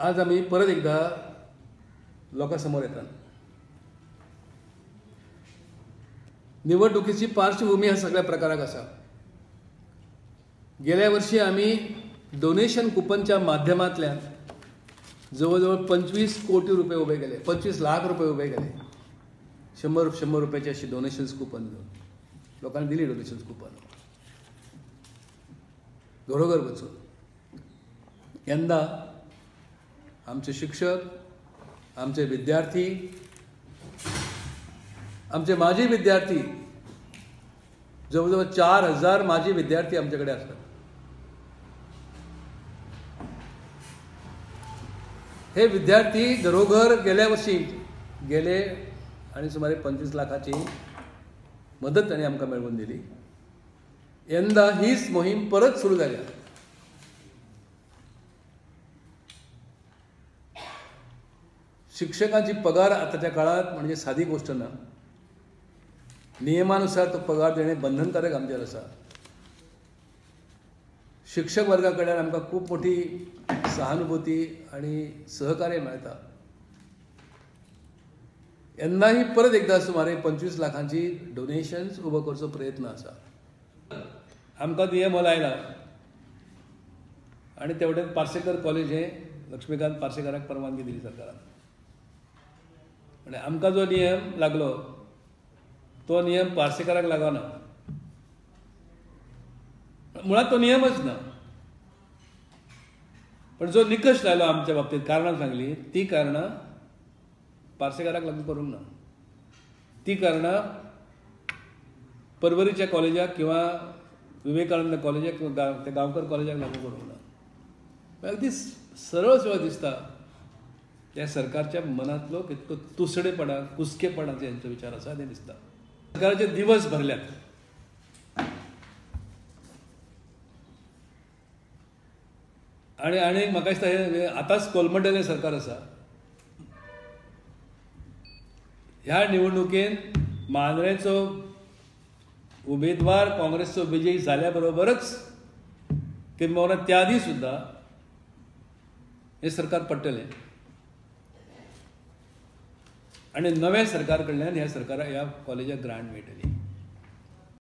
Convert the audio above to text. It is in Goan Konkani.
आज आमी परत एकदा लोकां समोर येतात। निवडणुकीची पार्श्वभूमी ह्या सगळ्या प्रकाराक आसा। गेल्या वर्षी आमी डोनेशन कुपनच्या माध्यमांतल्यान जवळजवळ 25 कोटी रुपये उभे केले, 25 लाख रुपये उभे केले। 100 रुपयाचे अशी डोनेशन्स कुपन घेऊन लोकांनी दिली डोनेशन्स कुपन घरोघर वचून। यंदा आमचे शिक्षक, आमचे विद्यार्थी, आमचे माजी विद्यार्थी, जवळजवळ 4000 माजी विद्यार्थी आमच्याकडे असतात। हे विद्यार्थी घरोघर गेल्या वर्षी गेले आणि सुमारे 25 लाखाची मदत त्यांनी आमकां मेळोवन दिली। यंदा हीच मोहीम परत सुरू जाल्या। शिक्षकांची पगार आताच्या काळात म्हणजे साधी गोष्ट ना, नियमानुसार तो पगार देणे बंधनकारक आमचेर आसा। शिक्षक वर्गा कडल्यान आमकां खूब मोठी सहानुभूती आणि सहकार्य मेळटा। यंदाही परत एकदा सुमारे 25 लाखांची डोनेशन्स उबो करचो प्रयत्न आसा। आमकां नियम आयला आणि तेवढ्यात पार्सेकर कॉलेज हे लक्ष्मीकांत पार्सेकराक परवानगी दिली सरकारान। आणि आमकां जो नियम लागलो तो नियम पार्सेकराक लागना, मुळात तो नियमच ना। पण जो निकष लायलो आमच्या बाबतीत, कारणां सांगली ती कारणां पार्सेकराक लागू करूंक ना, ती कारणां परवरीच्या कॉलेजाक किंवा विवेकानंद कॉलेजाक किंवा त्या गांवकर कॉलेजाक लागू करूंक ना। अगदी सरळ सरळ दिसता त्या सरकारच्या मनातलो कितको तुसडेपणा, कुसकेपणा यांचो विचार आसा ते दिसता। सरकाराचे दिवस भरल्यात। आणि आनी म्हाका दिसता हे आतांच कोलमटेलें सरकार आसा। ह्या निवडणुकेन मांद्रेचो उमेदवार काँग्रेसचो विजयी जाल्या बरोबरच किंबहुना त्या आदी सुद्दां हें सरकार पडटलें आणि नव्या सरकार कडल्यान ह्या सरकाराक ह्या कॉलेजाक ग्रांट मेळटली।